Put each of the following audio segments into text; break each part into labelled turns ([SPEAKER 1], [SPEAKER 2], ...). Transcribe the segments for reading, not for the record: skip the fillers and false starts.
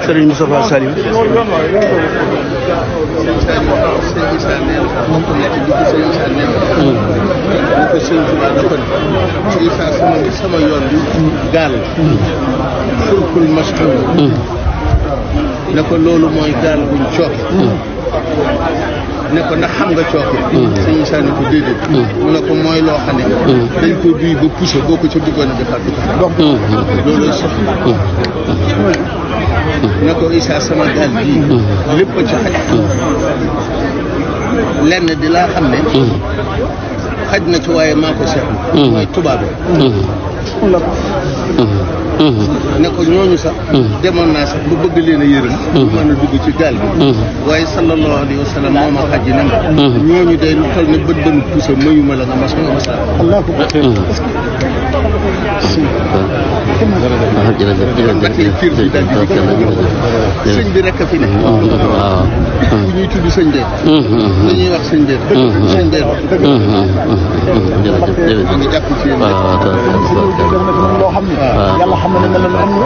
[SPEAKER 1] Serigne Moustapha Saliou
[SPEAKER 2] sama yoon bi gaal fulkul mashhur ne ko loolu mooy gaal buñ cooke ne ko ndax xam nga cooke sëñ Issa ne ko déedéet mu ne ko mooy loo xam ne dañ ko duy ba poussé boo ko ca duggoon a defaat du ko loolu soxla ne ko Issa sama gaal bii lépp a ci xaj lenn di laa xam ne xaj na ci waaye maa ko seetlu mooy tubaab ne ko ñooñu sax demoon naa sax ba bëgg leen a yërëm mën a dugg ci gaal bi waaye sallallahu alayhi wa sallam moo ma xaj yi ne ma ñooñu day lu toll ne bët bënu pusa mayuma la nga mas nga ma sax sëñ bi rek a fi ne bu ñuy tudd sëñ Beer dañuy wax sëñ Beer sëñ Beer
[SPEAKER 1] jërëjëf
[SPEAKER 2] ngi jàpp ci yéen
[SPEAKER 3] loo xam ne yàlla xam na ne mel na am na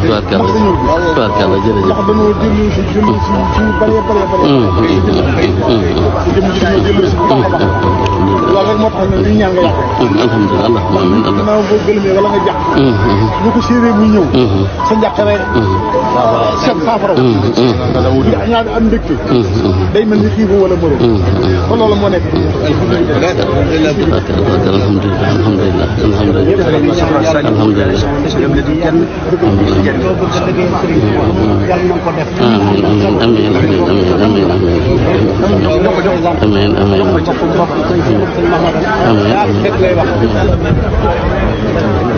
[SPEAKER 1] tubaarkàlla jërëjëf
[SPEAKER 3] ndax dañoo jël si jël si ci bëree bëree bëri jëm ji dañoo jël si bu baax a baax loolu rek moo tax ne li ñaan nga yàq
[SPEAKER 1] alhamdulilah amiin
[SPEAKER 3] ginnaaw boo gëlëmee wala nga jàq ñu ko séeree muy ñëw sa njàqare seen saafara ñaar am mbégte day mel ni xiifu wala mëro kon loolu moo nekk
[SPEAKER 1] alhamdulilah amiin